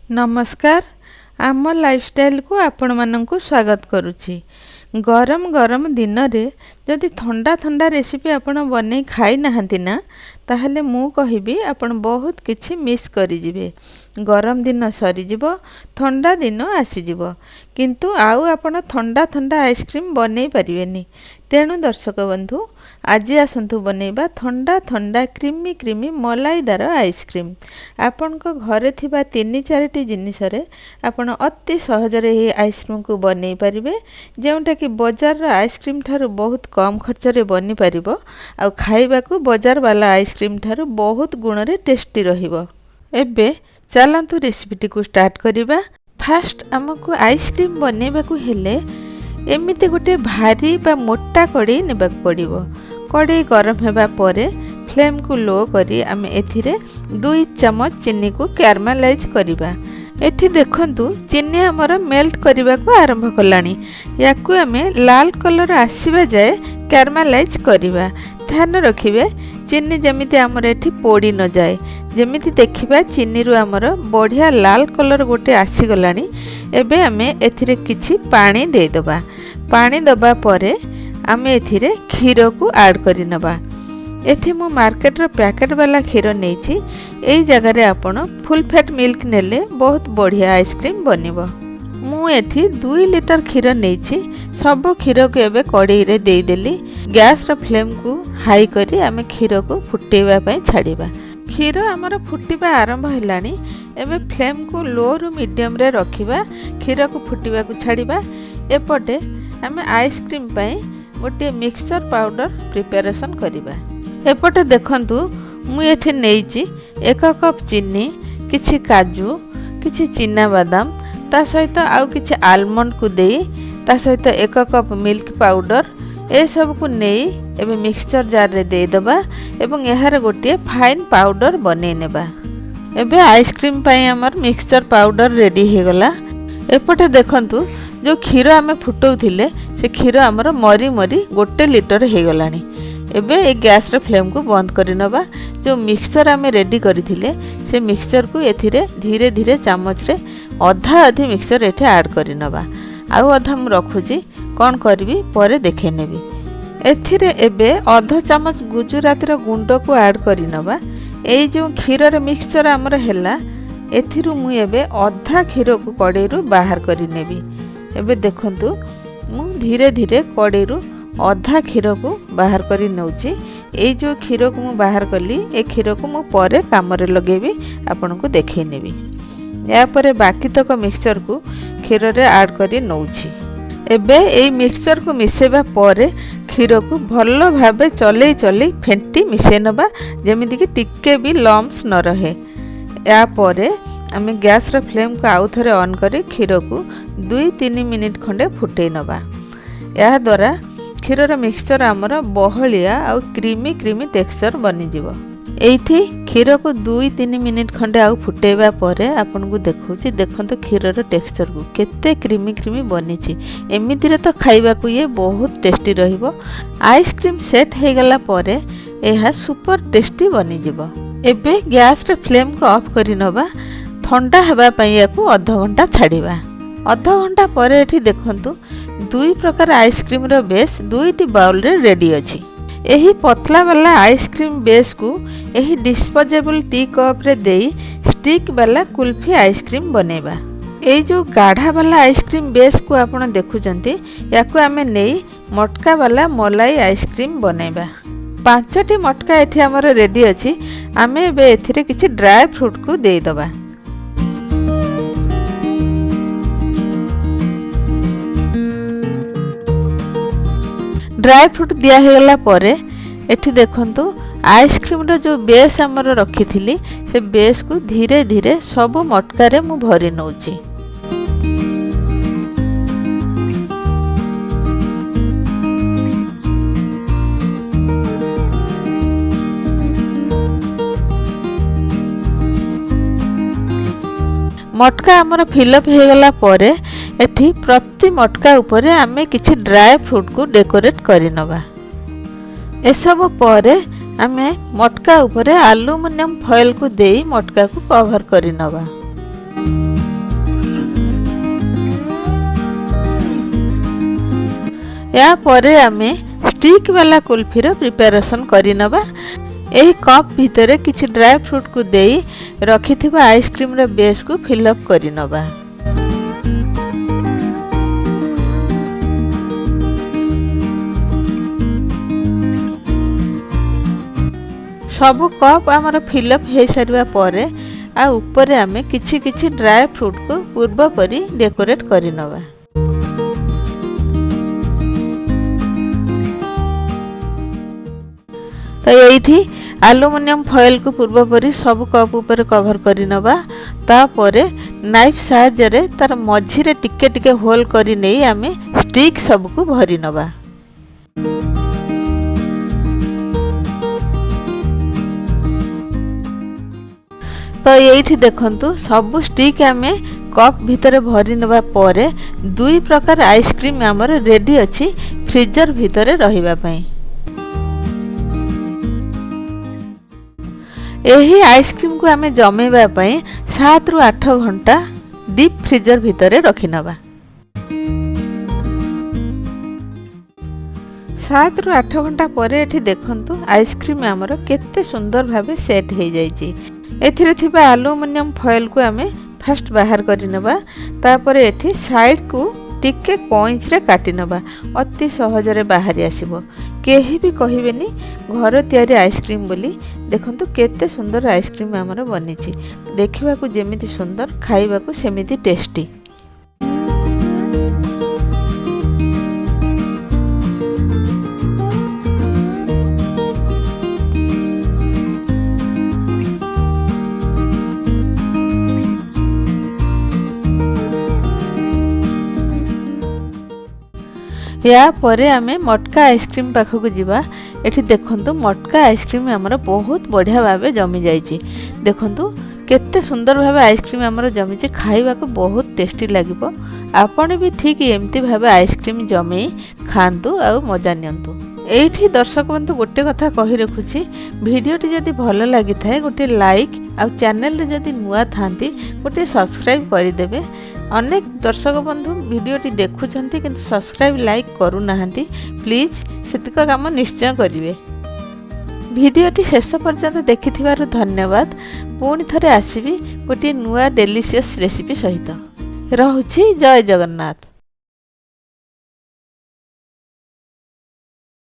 ନମସ୍କାର, ଆମ ଲାଇଫଷ୍ଟାଇଲକୁ ଆପଣମାନଙ୍କୁ ସ୍ୱାଗତ କରୁଛି। ଗରମ ଗରମ ଦିନରେ ଯଦି ଥଣ୍ଡା ଥଣ୍ଡା ରେସିପି ଆପଣ ବନେଇ ଖାଇନାହାନ୍ତି ନା, ତାହେଲେ ମୁଁ କହିବି ଆପଣ ବହୁତ କିଛି ମିସ୍ କରିଯିବେ। ଗରମ ଦିନ ସରିଯିବ, ଥଣ୍ଡା ଦିନ ଆସିଯିବ, କିନ୍ତୁ ଆଉ ଆପଣ ଥଣ୍ଡା ଥଣ୍ଡା ଆଇସ୍କ୍ରିମ୍ ବନେଇ ପାରିବେନି। ତେଣୁ ଦର୍ଶକ ବନ୍ଧୁ, ଆଜି ଆସନ୍ତୁ ବନେଇବା ଥଣ୍ଡା ଥଣ୍ଡା କ୍ରିମି କ୍ରିମି ମଲାଇଦାର ଆଇସ୍କ୍ରିମ୍। ଆପଣଙ୍କ ଘରେ ଥିବା 3 4ଟି ଜିନିଷରେ ଆପଣ ଅତି ସହଜରେ ଏହି ଆଇସ୍କ୍ରିମ୍କୁ ବନେଇ ପାରିବେ, ଯେଉଁଟାକି ବଜାରର ଆଇସ୍କ୍ରିମ୍ ଠାରୁ ବହୁତ କମ୍ ଖର୍ଚ୍ଚରେ ବନିପାରିବ ଆଉ ଖାଇବାକୁ ବଜାର ବାଲା ଆଇସ୍କ୍ରିମ୍ ଠାରୁ ବହୁତ ଗୁଣରେ ଟେଷ୍ଟି ରହିବ। ଏବେ ଚାଲନ୍ତୁ ରେସିପିଟିକୁ ଷ୍ଟାର୍ଟ କରିବା। ଫାଷ୍ଟ ଆମକୁ ଆଇସ୍କ୍ରିମ୍ ବନେଇବାକୁ ହେଲେ ଏମିତି ଗୋଟେ ଭାରି ବା ମୋଟା କଡ଼େଇ ନେବାକୁ ପଡ଼ିବ। କଡ଼େଇ ଗରମ ହେବା ପରେ ଫ୍ଲେମ୍କୁ ଲୋ କରି ଆମେ ଏଥିରେ 2 ଚାମଚ ଚିନିକୁ କ୍ୟାରମାଲାଇଜ୍ କରିବା। ଏଠି ଦେଖନ୍ତୁ, ଚିନି ଆମର ମେଲ୍ଟ କରିବାକୁ ଆରମ୍ଭ କଲାଣି। ୟାକୁ ଆମେ ଲାଲ କଲର୍ ଆସିବା ଯାଏ କ୍ୟାରମାଲାଇଜ୍ କରିବା। ଧ୍ୟାନ ରଖିବେ, ଚିନି ଯେମିତି ଆମର ଏଠି ପୋଡ଼ି ନଯାଏ। ଯେମିତି ଦେଖିବା ଚିନିରୁ ଆମର ବଢ଼ିଆ ଲାଲ କଲର୍ ଗୋଟେ ଆସିଗଲାଣି, ଏବେ ଆମେ ଏଥିରେ କିଛି ପାଣି ଦେଇଦେବା। ପାଣି ଦେବା ପରେ ଆମେ ଏଥିରେ କ୍ଷୀରକୁ ଆଡ଼୍ କରିନେବା। ଏଠି ମୁଁ ମାର୍କେଟର ପ୍ୟାକେଟ୍ ବାଲା କ୍ଷୀର ନେଇଛି। ଏଇ ଜାଗାରେ ଆପଣ ଫୁଲ୍ ଫ୍ୟାଟ୍ ମିଲ୍କ ନେଲେ ବହୁତ ବଢ଼ିଆ ଆଇସ୍କ୍ରିମ୍ ବନିବ। ମୁଁ ଏଠି 2 ଲିଟର କ୍ଷୀର ନେଇଛି। ସବୁ କ୍ଷୀରକୁ ଏବେ କଡ଼େଇରେ ଦେଇଦେଲି। ଗ୍ୟାସ୍ର ଫ୍ଲେମ୍କୁ ହାଇ କରି ଆମେ କ୍ଷୀରକୁ ଫୁଟେଇବା ପାଇଁ ଛାଡ଼ିବା। କ୍ଷୀର ଆମର ଫୁଟିବା ଆରମ୍ଭ ହେଲାଣି। ଏବେ ଫ୍ଲେମ୍କୁ ଲୋରୁ ମିଡ଼ିୟମରେ ରଖିବା, କ୍ଷୀରକୁ ଫୁଟିବାକୁ ଛାଡ଼ିବା। ଏପଟେ ଆମେ ଆଇସ୍କ୍ରିମ୍ ପାଇଁ ଗୋଟିଏ ମିକ୍ସଚର୍ ପାଉଡ଼ର ପ୍ରିପାରେସନ୍ କରିବା। ଏପଟେ ଦେଖନ୍ତୁ, ମୁଁ ଏଠି ନେଇଛି 1 କପ୍ ଚିନି, କିଛି କାଜୁ, କିଛି ଚିନାବାଦାମ, ତା ସହିତ ଆଉ କିଛି ଆଲମଣ୍ଡକୁ ଦେଇ, ତା ସହିତ 1 କପ୍ ମିଲ୍କ ପାଉଡ଼ର, ଏସବୁକୁ ନେଇ ଏବେ ମିକ୍ସଚର୍ ଜାର୍ରେ ଦେଇଦେବା ଏବଂ ଏହାର ଗୋଟିଏ ଫାଇନ୍ ପାଉଡ଼ର ବନେଇ ନେବା। ଏବେ ଆଇସ୍କ୍ରିମ୍ ପାଇଁ ଆମର ମିକ୍ସଚର୍ ପାଉଡ଼ର ରେଡ଼ି ହେଇଗଲା। ଏପଟେ ଦେଖନ୍ତୁ, ଯେଉଁ କ୍ଷୀର ଆମେ ଫୁଟଉଥିଲେ ସେ କ୍ଷୀର ଆମର ମରି ମରି 1 ଲିଟର ହେଇଗଲାଣି। ଏବେ ଏ ଗ୍ୟାସ୍ର ଫ୍ଲେମ୍କୁ ବନ୍ଦ କରିନେବା। ଯେଉଁ ମିକ୍ସଚର୍ ଆମେ ରେଡ଼ି କରିଥିଲେ ସେ ମିକ୍ସଚର୍କୁ ଏଥିରେ ଧୀରେ ଧୀରେ ଚାମଚରେ ଅଧା ଅଧି ମିକ୍ସଚର୍ ଏଠି ଆଡ଼୍ କରିନେବା। ଆଉ ଅଧା ମୁଁ ରଖୁଛି, କ'ଣ କରିବି ପରେ ଦେଖେଇ ନେବି। ଏଥିରେ ଏବେ ଅଧ ଚାମଚ ଗୁଜୁରାତିର ଗୁଣ୍ଡକୁ ଆଡ଼୍ କରିନେବା। ଏଇ ଯେଉଁ କ୍ଷୀରର ମିକ୍ସଚର୍ ଆମର ହେଲା, ଏଥିରୁ ମୁଁ ଏବେ ଅଧା କ୍ଷୀରକୁ କଡ଼େଇରୁ ବାହାର କରିନେବି। ଏବେ ଦେଖନ୍ତୁ, ମୁଁ ଧୀରେ ଧୀରେ କଡ଼େଇରୁ ଅଧା କ୍ଷୀରକୁ ବାହାର କରି ନେଉଛି। ଏଇ ଯେଉଁ କ୍ଷୀରକୁ ମୁଁ ବାହାର କଲି, ଏ କ୍ଷୀରକୁ ମୁଁ ପରେ କାମରେ ଲଗେଇବି, ଆପଣଙ୍କୁ ଦେଖେଇ ନେବି। ଏହାପରେ ବାକିତକ ମିକ୍ସଚର୍କୁ କ୍ଷୀରରେ ଆଡ଼୍ କରି ନେଉଛି। ଏବେ ଏଇ ମିକ୍ସଚର୍କୁ ମିଶାଇବା ପରେ କ୍ଷୀରକୁ ଭଲ ଭାବେ ଚଲେଇ ଚଲେଇ ଫେଣ୍ଟି ମିଶାଇ ନେବା, ଯେମିତିକି ଟିକେ ବି ଲମ୍ସ ନ ରହେ। ଏହାପରେ ଆମେ ଗ୍ୟାସ୍ର ଫ୍ଲେମ୍କୁ ଆଉ ଥରେ ଅନ୍ କରି କ୍ଷୀରକୁ 2 3 ମିନିଟ୍ ଖଣ୍ଡେ ଫୁଟେଇ ନେବା। ଏହାଦ୍ୱାରା କ୍ଷୀରର ମିକ୍ସଚର୍ ଆମର ବହଳିଆ ଆଉ କ୍ରିମି କ୍ରିମି ଟେକ୍ସଚର୍ ବନିଯିବ। ଏଇଠି କ୍ଷୀରକୁ 2 3 ମିନିଟ୍ ଖଣ୍ଡେ ଆଉ ଫୁଟେଇବା ପରେ ଆପଣଙ୍କୁ ଦେଖାଉଛି, ଦେଖନ୍ତୁ କ୍ଷୀରର ଟେକ୍ସଚର୍କୁ କେତେ କ୍ରିମି କ୍ରିମି ବନିଛି। ଏମିତିରେ ତ ଖାଇବାକୁ ଇଏ ବହୁତ ଟେଷ୍ଟି ରହିବ। ଆଇସ୍କ୍ରିମ୍ ସେଟ୍ ହେଇଗଲା ପରେ ଏହା ସୁପର ଟେଷ୍ଟି ବନିଯିବ। ଏବେ ଗ୍ୟାସ୍ର ଫ୍ଲେମ୍କୁ ଅଫ୍ କରିନେବା। ଥଣ୍ଡା ହେବା ପାଇଁ ୟାକୁ ଅଧଘଣ୍ଟା ଛାଡ଼ିବା। ଅଧଘଣ୍ଟା ପରେ ଏଠି ଦେଖନ୍ତୁ, 2 ପ୍ରକାର ଆଇସ୍କ୍ରିମ୍ର ବେସ୍ 2ଟି ବାଉଲରେ ରେଡ଼ି ଅଛି। ଏହି ପତଲା ବାଲା ଆଇସ୍କ୍ରିମ୍ ବେସ୍କୁ ଏହି ଡିସ୍ପୋଜେବଲ୍ ଟି କପ୍ରେ ଦେଇ ଷ୍ଟିକ୍ ବାଲା କୁଲଫି ଆଇସ୍କ୍ରିମ୍ ବନେଇବା। ଏଇ ଯେଉଁ ଗାଢ଼ା ବାଲା ଆଇସ୍କ୍ରିମ୍ ବେସ୍କୁ ଆପଣ ଦେଖୁଛନ୍ତି, ୟାକୁ ଆମେ ନେଇ ମଟକା ବାଲା ମଲାଇ ଆଇସ୍କ୍ରିମ୍ ବନେଇବା। 5ଟି ମଟକା ଏଠି ଆମର ରେଡ଼ି ଅଛି। ଆମେ ଏବେ ଏଥିରେ କିଛି ଡ୍ରାଏ ଫ୍ରୁଟ୍କୁ ଦେଇଦେବା। ଡ୍ରାଏ ଫ୍ରୁଟ୍ ଦିଆ ହେଇଗଲା ପରେ ଏଠି ଦେଖନ୍ତୁ, ଆଇସ୍କ୍ରିମ୍ର ଯେଉଁ ବେସ୍ ଆମର ରଖିଥିଲି ସେ ବେସ୍କୁ ଧୀରେ ଧୀରେ ସବୁ ମଟକାରେ ମୁଁ ଭରି ନେଉଛି। ମଟକା ଆମର ଫିଲ୍ଅପ୍ ହେଇଗଲା ପରେ ଏଠି ପ୍ରତି ମଟକା ଉପରେ ଆମେ କିଛି ଡ୍ରାଏ ଫ୍ରୁଟ୍କୁ ଡେକୋରେଟ୍ କରିନେବା। ଏସବୁ ପରେ ଆମେ ମଟକା ଉପରେ ଆଲୁମିନିୟମ ଫଏଲ୍କୁ ଦେଇ ମଟକାକୁ କଭର୍ କରିନେବା। ଏହାପରେ ଆମେ ଷ୍ଟିକ୍ ବାଲା କୁଲଫିର ପ୍ରିପାରେସନ୍ କରିନେବା। ଏହି କପ୍ ଭିତରେ କିଛି ଡ୍ରାଏ ଫ୍ରୁଟ୍କୁ ଦେଇ ରଖିଥିବା ଆଇସ୍କ୍ରିମ୍ର ବେସ୍କୁ ଫିଲ୍ଅପ୍ କରିନେବା। ସବୁ କପ୍ ଆମର ଫିଲ୍ଅପ୍ ହୋଇସାରିବା ପରେ ଆଉ ଉପରେ ଆମେ କିଛି କିଛି ଡ୍ରାଏ ଫ୍ରୁଟ୍କୁ ପୂର୍ବ ପରି ଡେକୋରେଟ୍ କରିନେବା। ତ ଏଇଠି ଆଲୁମିନିୟମ ଫଏଲ୍କୁ ପୂର୍ବ ପରି ସବୁ କପ୍ ଉପରେ କଭର୍ କରିନେବା। ତାପରେ ନାଇଫ୍ ସାହାଯ୍ୟରେ ତାର ମଝିରେ ଟିକେ ଟିକେ ହୋଲ୍ କରି ନେଇ ଆମେ ଷ୍ଟିକ୍ ସବୁକୁ ଭରି ନେବା। ତ ଏଇଠି ଦେଖନ୍ତୁ, ସବୁ ଷ୍ଟିକ୍ ଆମେ କପ୍ ଭିତରେ ଭରି ନେବା ପରେ ଦୁଇ ପ୍ରକାର ଆଇସ୍କ୍ରିମ୍ ଆମର ରେଡ଼ି ଅଛି ଫ୍ରିଜର ଭିତରେ ରହିବା ପାଇଁ। ଏହି ଆଇସ୍କ୍ରିମ୍କୁ ଆମେ ଜମେଇବା ପାଇଁ 7ରୁ 8 ଘଣ୍ଟା ଡିପ୍ ଫ୍ରିଜର ଭିତରେ ରଖିନେବା। 7ରୁ 8 ଘଣ୍ଟା ପରେ ଏଠି ଦେଖନ୍ତୁ, ଆଇସ୍କ୍ରିମ୍ ଆମର କେତେ ସୁନ୍ଦର ଭାବେ ସେଟ୍ ହେଇଯାଇଛି। ଏଥିରେ ଥିବା ଆଲୁମିନିୟମ ଫଏଲ୍କୁ ଆମେ ଫାଷ୍ଟ ବାହାର କରିନେବା। ତାପରେ ଏଠି ସାଇଡ଼କୁ ଟିକେ କଇଁଚିରେ କାଟି ନେବା, ଅତି ସହଜରେ ବାହାରି ଆସିବ। କେହି ବି କହିବେନି ଘର ତିଆରି ଆଇସ୍କ୍ରିମ୍ ବୋଲି। ଦେଖନ୍ତୁ, କେତେ ସୁନ୍ଦର ଆଇସ୍କ୍ରିମ୍ ଆମର ବନିଛି। ଦେଖିବାକୁ ଯେମିତି ସୁନ୍ଦର, ଖାଇବାକୁ ସେମିତି ଟେଷ୍ଟି। ଏହାପରେ ଆମେ ମଟକା ଆଇସ୍କ୍ରିମ୍ ପାଖକୁ ଯିବା। ଏଠି ଦେଖନ୍ତୁ, ମଟକା ଆଇସ୍କ୍ରିମ୍ ଆମର ବହୁତ ବଢ଼ିଆ ଭାବେ ଜମିଯାଇଛି। ଦେଖନ୍ତୁ, କେତେ ସୁନ୍ଦର ଭାବେ ଆଇସ୍କ୍ରିମ୍ ଆମର ଜମିଛି। ଖାଇବାକୁ ବହୁତ ଟେଷ୍ଟି ଲାଗିବ। ଆପଣ ବି ଠିକ୍ ଏମିତି ଭାବେ ଆଇସ୍କ୍ରିମ୍ ଜମେଇ ଖାଆନ୍ତୁ ଆଉ ମଜା ନିଅନ୍ତୁ। ଏଇଠି ଦର୍ଶକ ବନ୍ଧୁ, ଗୋଟେ କଥା କହି ରଖୁଛି, ଭିଡ଼ିଓଟି ଯଦି ଭଲ ଲାଗିଥାଏ ଗୋଟିଏ ଲାଇକ୍, ଆଉ ଚ୍ୟାନେଲରେ ଯଦି ନୂଆ ଥାନ୍ତି ଗୋଟିଏ ସବସ୍କ୍ରାଇବ୍ କରିଦେବେ। ଅନେକ ଦର୍ଶକ ବନ୍ଧୁ ଭିଡ଼ିଓଟି ଦେଖୁଛନ୍ତି କିନ୍ତୁ ସବସ୍କ୍ରାଇବ୍, ଲାଇକ୍ କରୁନାହାନ୍ତି। ପ୍ଲିଜ୍ ସେତିକ କାମ ନିଶ୍ଚୟ କରିବେ। ଭିଡ଼ିଓଟି ଶେଷ ପର୍ଯ୍ୟନ୍ତ ଦେଖିଥିବାରୁ ଧନ୍ୟବାଦ। ପୁଣି ଥରେ ଆସିବି ଗୋଟିଏ ନୂଆ ଡେଲିସିୟସ୍ ରେସିପି ସହିତ। ରହୁଛି, ଜୟ ଜଗନ୍ନାଥ।